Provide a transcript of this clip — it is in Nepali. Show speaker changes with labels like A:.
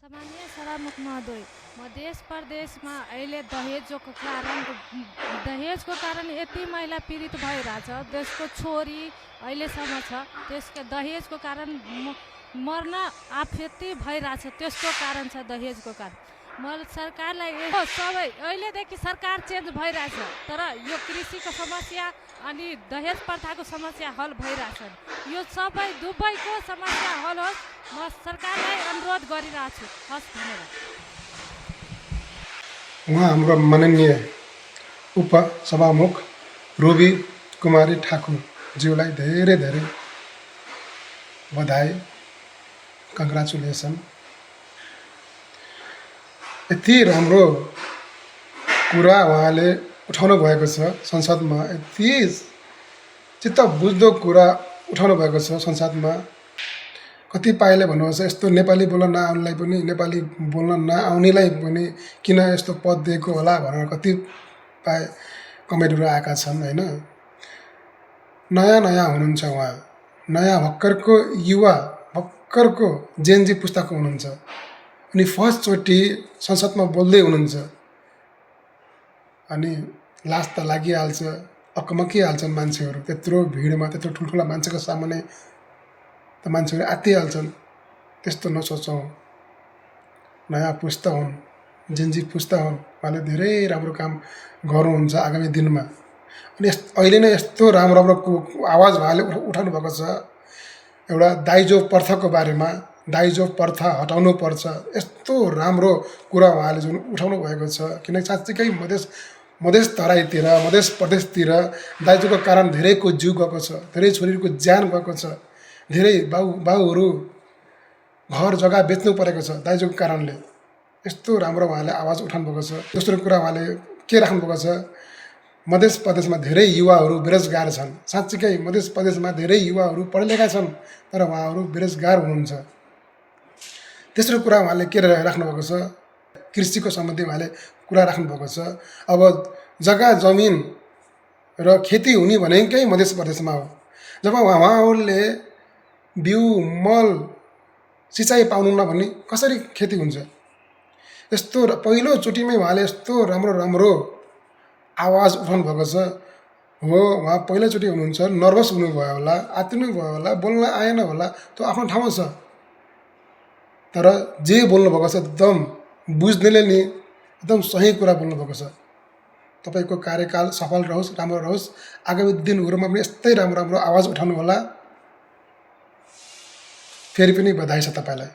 A: सामान्य सभामुख महोदय, मध्य प्रदेशमा अहिले दहेजको कारण यति महिला पीडित भइरहेछ। त्यसको छोरी अहिलेसम्म छ, त्यसको दहेजको कारण मर्न आफैती भइरहेछ। त्यसको कारण छ दहेजको कारण। सरकारलाई सबै अहिलेदेखि सरकार चेन्ज भइरहेछ, तर यो कृषिको समस्या अनि दहेज प्रथाको समस्या हल भइरहेछन्। यो सबै दुवैको समस्या हल होस्, म सरकारलाई अनुरोध गरिरहेको छु। हस्, धन्यवाद।
B: उहाँ हाम्रो माननीय उपसभामुख रुबी कुमारी ठाकुरज्यूलाई धेरै धेरै बधाई, कङ्ग्रेचुलेसन। यति राम्रो कुरा उहाँले उठाउनु भएको छ संसदमा, यति चित्त बुझ्दो कुरा उठाउनु भएको छ संसदमा। कतिपयले भन्नुहुन्छ यस्तो नेपाली बोल्न नआउनेलाई पनि, नेपाली बोल्न नआउनेलाई पनि किन यस्तो पद दिएको होला भनेर कतिपय कमेन्टहरू आएका छन् होइन। नयाँ नयाँ हुनुहुन्छ उहाँ, नयाँ भर्खरको युवा, भर्खरको जेनजी पुस्ताको हुनुहुन्छ अनि फर्स्टचोटि संसदमा बोल्दै हुनुहुन्छ। अनि लाज त लागिहाल्छ, अकमकिहाल्छन् मान्छेहरू। त्यत्रो भिडमा, त्यत्रो ठुल्ठुला मान्छेको सामुन्ने त मान्छेहरू आत्तिहाल्छन्। त्यस्तो नसोचौँ। नयाँ पुस्ता हुन्, जेनजी पुस्ता हुन्, उहाँले धेरै राम्रो काम गर्नुहुन्छ आगामी दिनमा। अनि अहिले नै यस्तो राम्रो राम्रो आवाज उहाँले उठाउनु भएको छ। एउटा दाइजो प्रथाको बारेमा, दाइजो प्रथा हटाउनु पर्छ, यस्तो राम्रो कुरा उहाँले जुन उठाउनु भएको छ। किनकि साँच्चीकै मधेस तराईतिर, मध्य प्रदेशतिर दाइजोको कारण धेरैको जिउ गएको छ, धेरै छोरीको ज्यान गएको छ, धेरै बाउहरू घर जग्गा बेच्नु परेको छ दाइजोको कारणले। यस्तो राम्रो उहाँले आवाज उठाउनु भएको छ। दोस्रो कुरा उहाँले के राख्नुभएको छ, मध्य प्रदेशमा धेरै युवाहरू बेरोजगार छन्। साँच्चीकै मध्य प्रदेशमा धेरै युवाहरू पढेलेखा छन्, तर उहाँहरू बेरोजगार हुनुहुन्छ। तेस्रो कुरा उहाँले के राख्नुभएको छ, कृषिको सम्बन्धी उहाँले कुरा राख्नुभएको छ। अब जग्गा जमिन र खेती हुने भनेकै मध्य प्रदेशमा हो। जब उहाँहरूले बिउ मल सिँचाइ पाउनुहुन्न भने कसरी खेती हुन्छ। यस्तो पहिलोचोटिमै उहाँले यस्तो राम्रो राम्रो आवाज उठाउनु भएको छ। हो, उहाँ पहिलोचोटि हुनुहुन्छ, नर्भस हुनुभयो होला, आत्तिनु भयो होला, बोल्न आएन होला, त्यो आफ्नो ठाउँमा छ। तर जे बोल्नुभएको छ एकदम बुझ्नेले नि एकदम सही कुरा बोल्नुभएको छ। तपाईँको कार्यकाल सफल रहोस्, राम्रो रहोस्। आगामी दिनहरूमा पनि यस्तै राम्रो राम्रो आवाज उठाउनु होला। फेरि पनि बधाई छ तपाईँलाई।